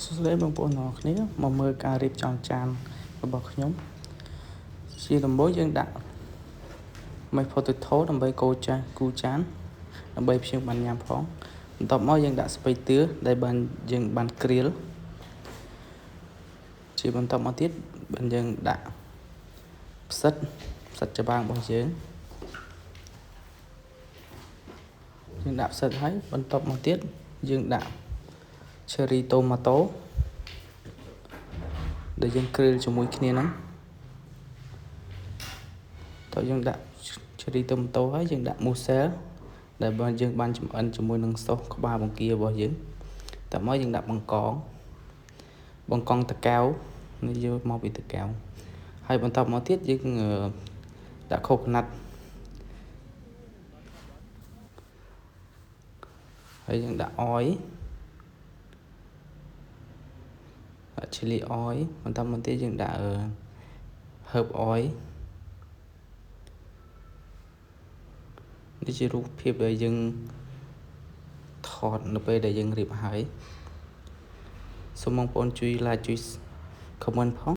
សួស្តីបងប្អូនទាំងអស់គ្នាមកមើលការរៀបចំចានរបស់ខ្ញុំជាដំបូងយើងដាក់ mashed potato ដើម្បីកូរចាស់គូចានដើម្បីភ្ញៀវបានញ៉ាំផងបន្ទាប់មកយើងដាក់ស្ពៃតឿដែលបានយើងបានក្រៀលជាបន្តមកទៀតបានយើងដាក់ផ្សិតផ្សិតច្បាងរបស់យើងយើងដាក់ផ្សិតហើយបន្ទាប់មកទៀតយើងដាក់ cherry tomato ដែលយើងក្រិលជាមួយគ្នាហ្នឹងតើយើងដាក់ cherry tomato ហើយយើងដាក់ mussel ដែលបានយើងបានចម្អិនជាមួយនឹងសូសក្បាលបង្គារបស់យើងតើមកយើងដាក់បង្កងបង្កងតកែវនេះយកមកពីតកែវហើយបន្តមកទៀតយើងដាក់ coconut ហើយយើងដាក់ oil ដាក់ chili oil បន្តមកទៀតយើងដាក់ herb oil នេះជារូបភាពដែលយើងថតនៅពេលដែលយើងរៀបហើយសូមបងប្អូនជួយ like ជួយ comment ផង។